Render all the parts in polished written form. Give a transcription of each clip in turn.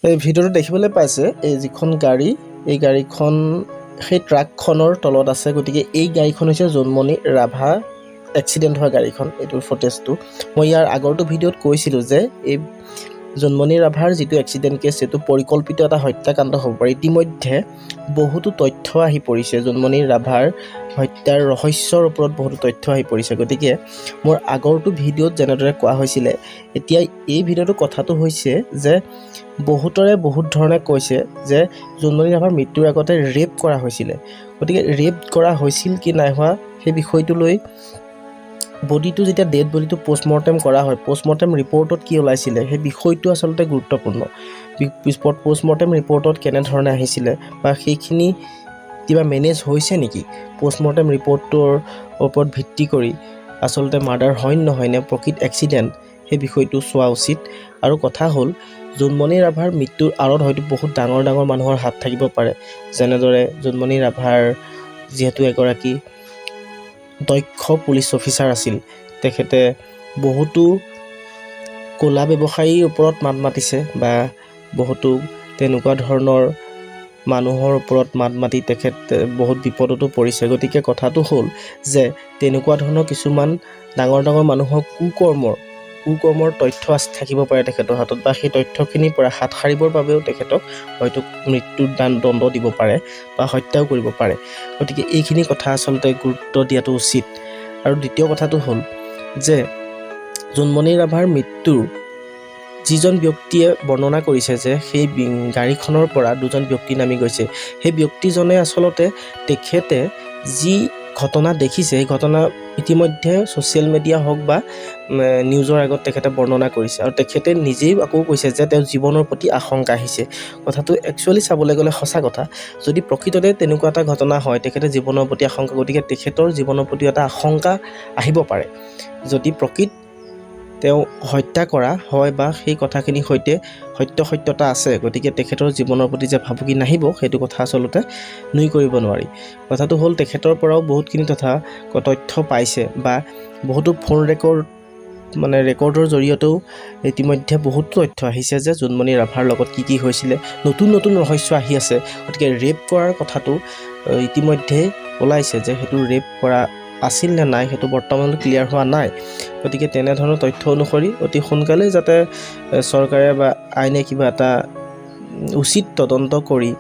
এই ভিডিঅ'টো দেখিবলৈ পাইছে, এই যিখন গাড়ী, এই গাড়ীখন সেই ট্ৰাকখনৰ তলত আছে। গতিকে এই গাড়ীখন হৈছে জোনমণি ৰাভা এক্সিডেণ্ট হোৱা গাড়ীখন। এইটোৰ ফুটেজটো মই ইয়াৰ আগৰটো ভিডিঅ'ত কৈছিলোঁ যে এই জোনমণি ৰাভাৰ যিটো এক্সিডেণ্ট কেছ, সেইটো পৰিকল্পিত এটা হত্যাকাণ্ড হ'ব পাৰে। ইতিমধ্যে বহুতো তথ্য আহি পৰিছে, জোনমণি ৰাভাৰ হত্যাৰ ৰহস্যৰ ওপৰত বহুতো তথ্য আহি পৰিছে। গতিকে মোৰ আগৰটো ভিডিঅ'ত যেনেদৰে কোৱা হৈছিলে, এতিয়া এই ভিডিঅ'টো কথাটো হৈছে যে বহুতৰে বহুত ধৰণে কৈছে যে জোনমণি ৰাভাৰ মৃত্যুৰ আগতে ৰেপ কৰা হৈছিলে। গতিকে ৰেপ কৰা হৈছিল কি নাই হোৱা, সেই বিষয়টো লৈ বডিটো যেতিয়া ডেড বডিটো পষ্টমৰ্টেম কৰা হয়, পষ্টমৰ্টেম ৰিপৰ্টত কি ওলাইছিলে, সেই বিষয়টো আচলতে গুৰুত্বপূৰ্ণ। পষ্টমৰ্টেম ৰিপৰ্টত কেনেধৰণে আহিছিলে বা সেইখিনি কিবা মেনেজ হৈছে নেকি, পষ্টমৰ্টেম ৰিপৰ্টটোৰ ওপৰত ভিত্তি কৰি আচলতে মাৰ্ডাৰ হয় নে নহয় নে প্ৰকৃত এক্সিডেণ্ট, সেই বিষয়টো চোৱা উচিত। আৰু কথা হ'ল, জোনমণি ৰাভাৰ মৃত্যুৰ আঁৰত হয়তো বহুত ডাঙৰ ডাঙৰ মানুহৰ হাত থাকিব পাৰে। যেনেদৰে জোনমণি ৰাভাৰ যিহেতু এগৰাকী দক্ষ পুলিচ অফিচাৰ আছিল, তেখেতে বহুতো ক'লা ব্যৱসায়ীৰ ওপৰত মাত মাতিছে বা বহুতো তেনেকুৱা ধৰণৰ মানুহৰ ওপৰত মাত মাতি তেখেত বহুত বিপদতো পৰিছে। গতিকে কথাটো হ'ল যে তেনেকুৱা ধৰণৰ কিছুমান ডাঙৰ ডাঙৰ মানুহৰ কুকৰ্মৰ তথ্য থাকিব পাৰে তেখেতৰ হাতত বা সেই তথ্যখিনিৰ পৰা হাত সাৰিবৰ বাবেও তেখেতক হয়তো মৃত্যুৰ দণ্ড দিব পাৰে বা হত্যাও কৰিব পাৰে। গতিকে এইখিনি কথা আচলতে গুৰুত্ব দিয়াটো উচিত। আৰু দ্বিতীয় কথাটো হ'ল যে জোনমণি ৰাভাৰ মৃত্যুৰ যিজন ব্যক্তিয়ে বৰ্ণনা কৰিছে যে সেই গাড়ীখনৰ পৰা দুজন ব্যক্তি নামি গৈছে, সেই ব্যক্তিজনে আচলতে তেখেতে যি ঘটনা দেখিছে, সেই ঘটনা ইতিমধ্যে ছ'চিয়েল মিডিয়া হওক বা নিউজৰ আগত তেখেতে বৰ্ণনা কৰিছে। আৰু তেখেতে নিজেই আকৌ কৈছে যে তেওঁৰ জীৱনৰ প্ৰতি আশংকা আহিছে। কথাটো একচুৱেলি চাবলৈ গ'লে সঁচা কথা। যদি প্ৰকৃততে তেনেকুৱা এটা ঘটনা হয়, তেখেতে জীৱনৰ প্ৰতি আশংকা, গতিকে তেখেতৰ জীৱনৰ প্ৰতি এটা আশংকা আহিব পাৰে। যদি প্ৰকৃত তেওঁ হত্যা কৰা হয় বা সেই কথাখিনিৰ সৈতে সত্যসত্যতা আছে, গতিকে তেখেতৰ জীৱনৰ প্ৰতি যে ভাবুকি নাহিব, সেইটো কথা আচলতে নুই কৰিব নোৱাৰি। কথাটো হ'ল, তেখেতৰ পৰাও বহুতখিনি তথ্য পাইছে বা বহুতো ফোন ৰেকৰ্ড, মানে ৰেকৰ্ডৰ জৰিয়তেও ইতিমধ্যে বহুতো তথ্য আহিছে যে জোনমণি ৰাভাৰ লগত কি কি হৈছিলে। নতুন নতুন ৰহস্য আহি আছে। গতিকে ৰেপ কৰাৰ কথাটো ইতিমধ্যে ওলাইছে যে সেইটো ৰেপ কৰা আছিল নে নাই, সেইটো বৰ্তমানলৈ ক্লিয়াৰ হোৱা নাই। গতিকে তেনেধৰণৰ তথ্য অনুসৰি অতি সোনকালেই যাতে চৰকাৰে বা আইনে কিবা এটা উচিত তদন্ত কৰি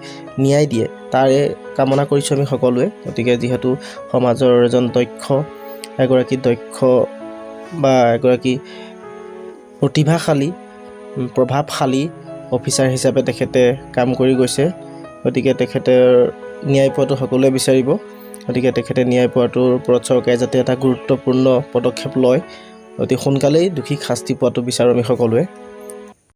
ন্যায় দিয়ে, তাৰে কামনা কৰিছোঁ আমি সকলোৱে। গতিকে যিহেতু সমাজৰ এজন দক্ষ, এগৰাকী দক্ষ বা এগৰাকী প্ৰতিভাশালী, প্ৰভাৱশালী অফিচাৰ হিচাপে তেখেতে কাম কৰি গৈছে, গতিকে তেখেতে ন্যায় পোৱাটো সকলোৱে বিচাৰিব। গতিকে তেখেতে ন্যায় পোৱাটোৰ ওপৰত চৰকাৰে যাতে এটা গুৰুত্বপূৰ্ণ পদক্ষেপ লয়, অতি সোনকালেই দোষীক শাস্তি পোৱাটো বিচাৰোঁ আমি সকলোৱে।